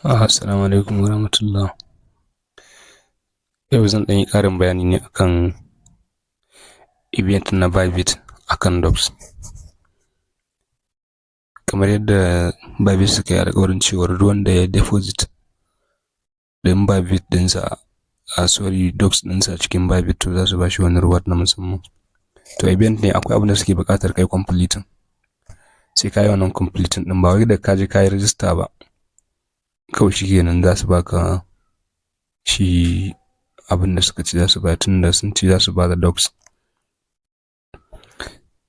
Assalamu alaikum warahmatullah. Yau zan ɗan yi ƙarin bayani ne akan event na Bybit akan Dogs. Kamar yadda Bybit suka yi alƙawarin cewar duk wanda ya deposit ɗin Bybit ɗinsa, a sorry, Dogs ɗinsa cikin Bybit, to za su ba shi wani reward na musamman. To, event ne, akwai abin da suke buƙatar kai completing. Sai ka yi wannan completing ɗin, ba wai da ka je ka yi register ba kawai shi kenan za su baka shi abin da suka ce za su bayar, tunda sun ce za su ba da Dogs.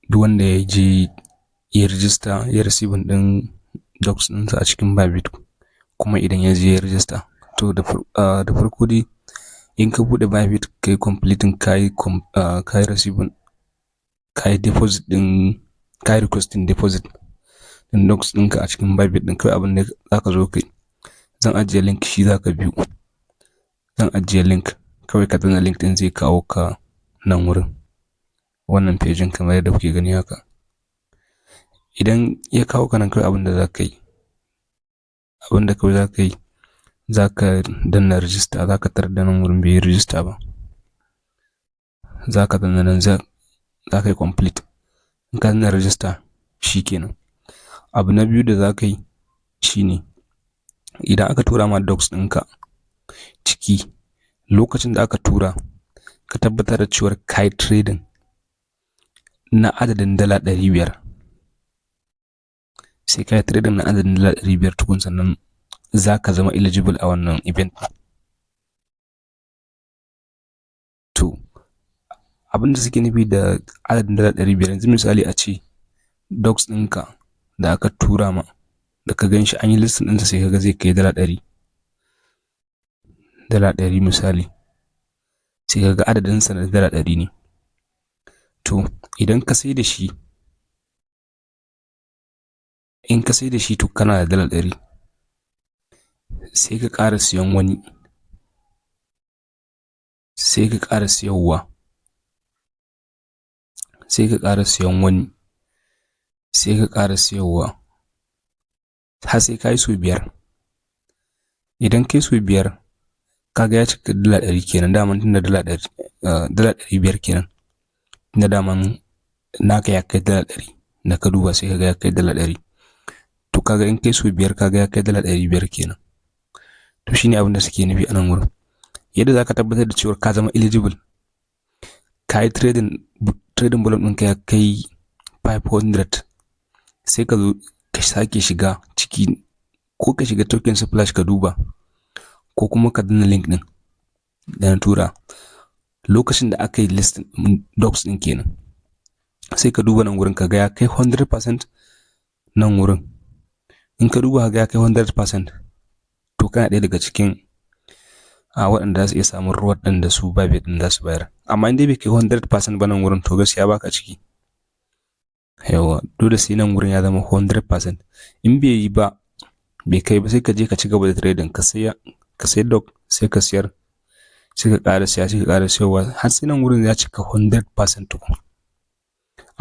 Duk wanda ya je ya register, ya receiving ɗin Dogs ɗinsa a cikin Bybit, kuma idan ya je ya register, to da farko dai in ka buɗe Bybit, ka yi completing, ka yi receiving, ka yi deposit ɗin, ka yi requesting deposit ɗin Dogs ɗinka a cikin Bybit ɗin, kawai abin da za ka zo kai, zan ajiye link, shi za ka biyu. Zan ajiye link, kawai ka danna link ɗin, zai kawo ka nan wurin, wannan page kamar yadda kuke gani haka. Idan ya kawo ka nan, kawai abin da za ka yi, abin da kawai za ka yi, za ka danna register. Za ka tarar da nan wurin bai yi register ba. Za ka danna nan, za ka yi complete. In ka danna register, shi kenan. Abu na biyu da za ka yi shine, idan aka tura ma Dogs ɗinka ciki, lokacin da aka tura, ka tabbatar da cewar ka yi trading na adadin $500. Sai ka yi trading na adadin $500 tukun, sannan za ka zama eligible a wannan event ɗin. To, abin da suke nufi da adadin $500, yanzu misali a ce Dogs ɗinka da aka tura ma, da ka gan shi an yi listing ɗinsa, sai ka ga zai kai $100, $100 misali, sai ka ga adadinsa na $100 ne. To, idan ka sai da shi, in ka sai da shi, to kana da $100. Sai ka ƙara siyan wani, sai ka ƙara siyarwa, sai ka ƙara siyan wani, sai ka ƙara siyarwa, har sai ka yi sau biyar. Idan ka yi sau biyar, ka ga ya cika $100 kenan daman, tunda $100, $500 kenan, tunda daman naka ya kai $100 da ka duba, sai ka ga ya kai $100. To, kaga in kai sau biyar, kaga ya kai $500 kenan. To, shine abin da suke nufi a nan wurin. Yadda za ka tabbatar da cewa ka zama eligible, ka yi trading, trading volume ɗinka ya kai 500, sai ka zo ka sake shiga ciki, ko ka shiga Token Splash ka duba, ko kuma ka danna link ɗin da na tura lokacin da aka yi list Dogs ɗin kenan. Sai ka duba nan wurin, ka ga ya kai 100% nan wurin. In ka duba ka ga ya kai 100%, to kana ɗaya daga cikin a waɗanda za su iya samun reward ɗin da su Bybit ɗin za su bayar. Amma in dai bai kai 100% ba nan wurin, to gaskiya baka ciki. Yawwa, dole sai nan wurin ya zama 100%. In bai yi ba, bai kai ba, sai ka je ka ci gaba da trading, ka saya Dog, sai ka siyar, sai ka ƙara siya, sai ka ƙara siyarwa, har sai nan wurin ya cika 100% tukun.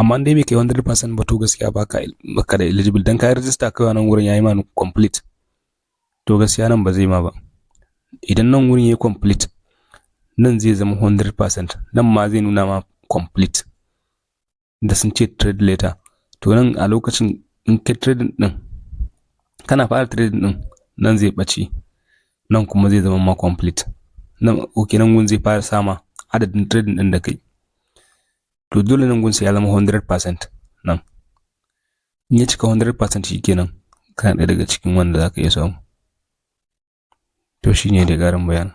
Amma in dai bai kai 100% ba, to gaskiya baka da eligible. Dan ka yi register kawai, nan wurin yayi ma complete, to gaskiya nan ba zai ma ba. Idan nan wurin yayi complete, nan zai zama 100%, nan ma zai nuna ma complete da sun ce trade later. To, nan a lokacin in kai trading din, kana fara trading din, nan zai ɓace, nan kuma zai zama ma complete nan. Ok, nan gun zai fara sama adadin trading din da kai. To, dole nan gun sai ya zama 100% nan. In ya cika 100%, shikenan, kana ɗaya daga cikin wanda za ka iya samu. To, shine da ƙarin bayani.